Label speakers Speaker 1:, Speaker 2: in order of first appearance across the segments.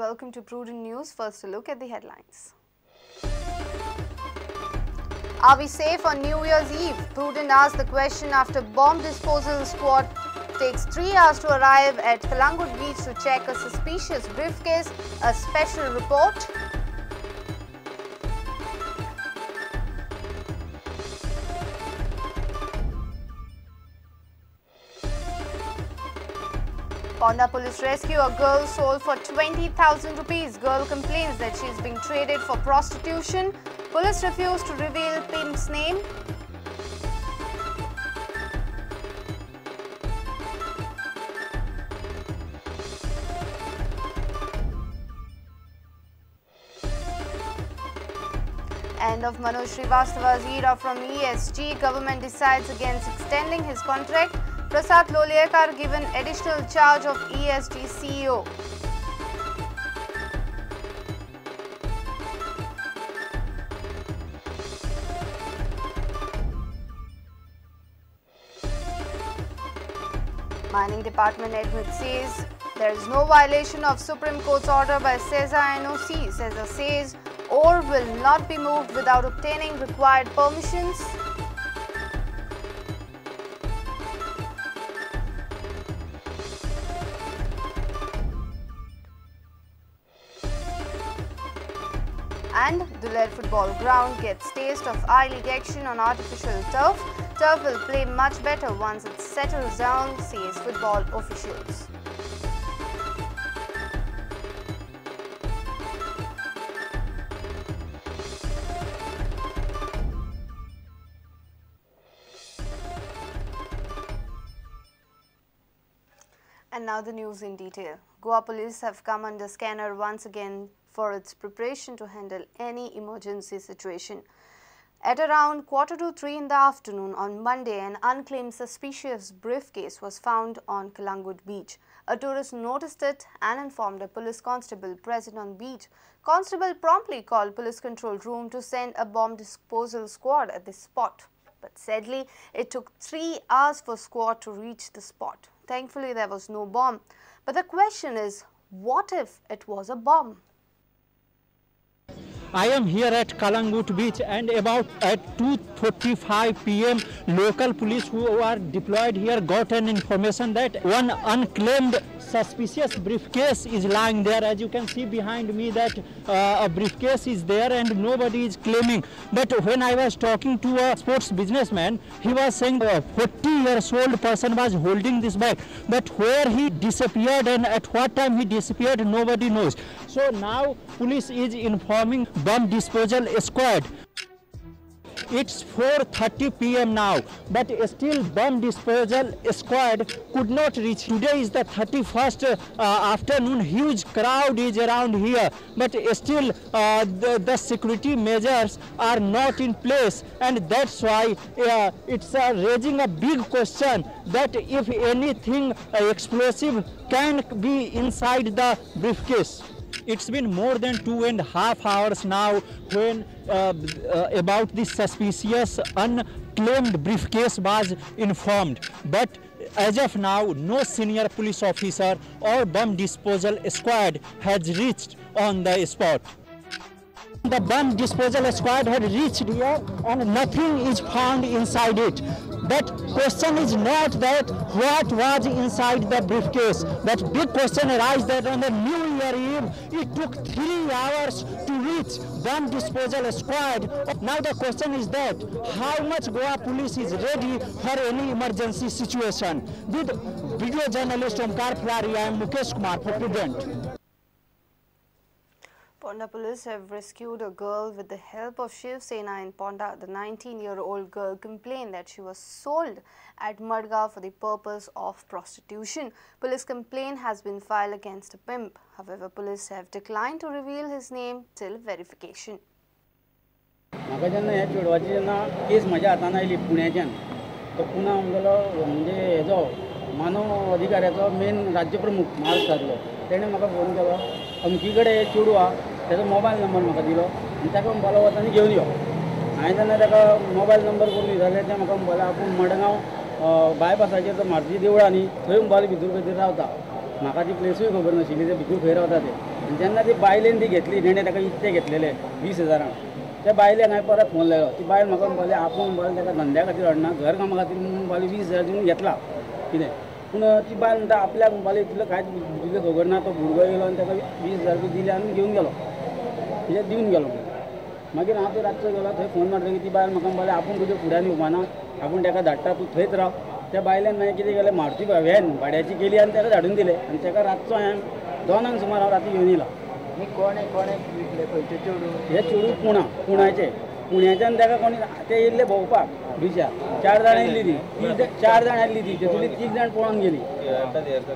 Speaker 1: Welcome to Prudent News. First, a look at the headlines. Are we safe on New Year's Eve? Prudent asked the question after bomb disposal squad takes 3 hours to arrive at Calangute Beach to check a suspicious briefcase. A special report. Ponda police rescue a girl sold for 20,000 rupees. Girl complains that she is being traded for prostitution. Police refuse to reveal pimp's name. End of Manoj Srivastava's era from ESG. Government decides against extending his contract. Prasad Lolayekar given additional charge of ESG CEO. Mining Department admits says there is no violation of Supreme Court's order by SEZA NOC. SEZA says ore will not be moved without obtaining required permissions. And Duler football ground gets taste of I-League action on artificial turf. Turf will play much better once it settles down, says football officials. And now the news in detail. Goa police have come under scanner once again for its preparation to handle any emergency situation. At around 2:45 in the afternoon on Monday, an unclaimed suspicious briefcase was found on Calangute Beach. A tourist noticed it and informed a police constable present on beach. Constable promptly called police control room to send a bomb disposal squad at the spot. But sadly, it took 3 hours for squad to reach the spot. Thankfully, there was no bomb. But the question is, what if it was a bomb?
Speaker 2: I am here at Calangute Beach, and about at 2:45 p.m. local police who are deployed here got an information that one unclaimed suspicious briefcase is lying there. As you can see behind me that a briefcase is there and nobody is claiming. But when I was talking to a sports businessman, he was saying a 40 years old person was holding this bag. But where he disappeared and at what time he disappeared, nobody knows. So now police is informing bomb disposal squad. It's 4:30 p.m. now, but still bomb disposal squad could not reach. Today is the 31st afternoon. Huge crowd is around here, but still the security measures are not in place, and that's why it's raising a big question that if anything explosive can be inside the briefcase. It's been more than 2.5 hours now when about this suspicious unclaimed briefcase was informed. But as of now, no senior police officer or bomb disposal squad has reached on the spot. The bomb disposal squad had reached here and nothing is found inside it. But question is not that what was inside the briefcase. But big question arises that on the New Year Eve, it took 3 hours to reach bomb disposal squad. Now the question is that how much Goa police is ready for any emergency situation. With video journalist Omkar Flari, I am Mukesh Kumar for Prudent.
Speaker 1: Ponda police have rescued a girl with the help of Shiv Sena in Ponda. The 19-year-old girl complained that she was sold at Madgaon for the purpose of prostitution. Police complaint has been filed against a pimp. However, police have declined to reveal his name till verification.
Speaker 3: म्हाका जेन्ना ह्या चेडवाची जेन्ना केस म्हज्या हातान आयली पुण्याच्यान, तो पुना आमगेलो म्हणजे हेजो मानव अधिकाऱ्याचो मेन राज्यप्रमुख महाराष्ट्रांतलो, तेणें म्हाका फोन केलो अमकी कडेन चेडूं आहा, तेजो मोबायल नंबर म्हाका दिलो आनी ताका म्हणपालो वच आनी घेवन यो. हांवें जेन्ना ताका मोबायल नंबर करून विचारलें, तें म्हाका म्हणपालें आपूण मडगांव बायपासाचेर तो म्हार्जी देवळां न्ही थंय म्हणपालें भितर खंय तरी रावता. म्हाका ती प्लेसूय खबर नाशिल्ली ते भितर खंय रावता ते. आनी जेन्ना ती बायलेन ती घेतली, तेणें ताका इकते घेतलेले 20,000, त्या बायलेक हांवें परत फोन लायलो. ती बायल म्हाका म्हणपाली आपूण म्हणपाली ताका धंद्या खातीर हाडना, घर कामा खातीर म्हणपाली 20,000 दिवन घेतला कितें. पूण ती बायल म्हणटा आपल्याक म्हणपाली तितलो कांयच तितलें खबर ना, तो भुरगो येयलो आनी ताका 20,000 रुपया दिले आनी घेवन गेलो, म्हणजे दिवन गेलो. मागीर हांव थंय रातचो गेलो, थंय फोन मारतकीर ती बायल म्हाका म्हणपाली आपूण तुज्या फुड्यान येवपाना, आपूण ताका धाडटा, तूं थंयच राव. त्या बायलेन मागीर कितें केलें, मारुती व्हॅन भाड्याची केली आनी ताका धाडून दिलें. आनी ताका रातचो हांवें 2 सुमार हांव राती घेवन येयला.
Speaker 4: कोणे चेडूं?
Speaker 3: हे चेडूं पुणा, पुण्याचे, पुण्याच्यान ताका कोणी ते येयल्ले भोंवपाक बिचार, 4 जाणां येयल्ली ती, 4 जाणां आयल्ली ती, तेतुली 3 जाण पळोवन गेली.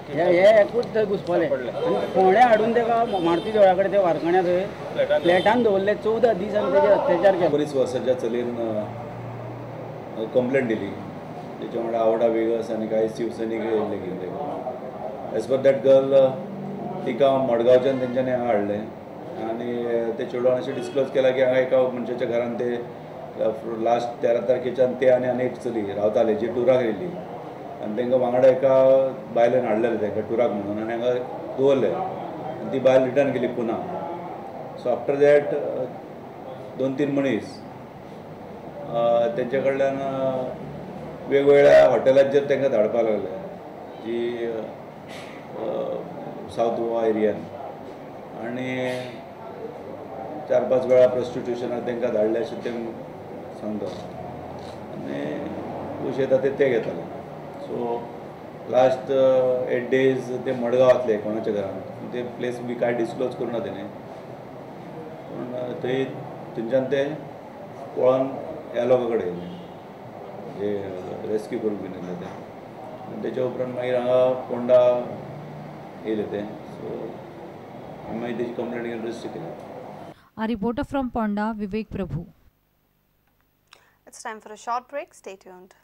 Speaker 3: हे एकूच थंय घुसपले आनी फोंड्या हाडून ताका मारुती देवळा कडेन ते वारकण्या थंय फ्लॅटान दवरले 14 दीस आनी तेजेर अत्याचार केलो.
Speaker 5: 19 वर्साच्या चलयेन कंप्लेंट दिली, तेच्या वांगडा आवडा वेगस आनी कांय शिवसैनीक येयल्ले घेवन ताका. एज पर that girl तिका मडगांवच्यान तेंच्यांनी हांगा हाडलें आनी ते चेडवान अशें डिस्क्लोज केलां की हांगा एका मनशाच्या घरान ते लास्ट 13 तारखेच्यान ते आनी आनी एक चली रावताले जी टुराक येयल्ली आनी तांकां वांगडा एका बायलेन हाडलेलें तांकां टुराक म्हणून आनी हांगा दवरलें आनी ती बायल रिटर्न केली पुना. सो आफ्टर that 2-3 मनीस तेंच्या कडल्यान वेगवेगळ्या हॉटेलांचेर तांकां धाडपाक लागले जी सावथ गोवा एरियान, आनी 4-5 वेळा प्रोस्टिट्युशनाक तांकां धाडले अशें ते सांगता आनी पयशे येता ते घेताले. सो लास्ट 8 डेज ते मडगांव आसले कोणाच्या घरान, ते प्लेस बी कांय डिस्क्लोज करूं ना तेणें, पूण थंय थंयच्यान ते पळोवन ह्या लोकां कडेन येयले जे रेस्क्यू करून घेवन येयले ते. आनी तेच्या उपरांत मागीर हांगा फोंडा येयले ते. सो मागीर तेजी कंप्लेंट घेवन रजिस्टर केली.
Speaker 6: A reporter from Ponda, Vivek Prabhu.
Speaker 1: It's time for a short break. Stay tuned.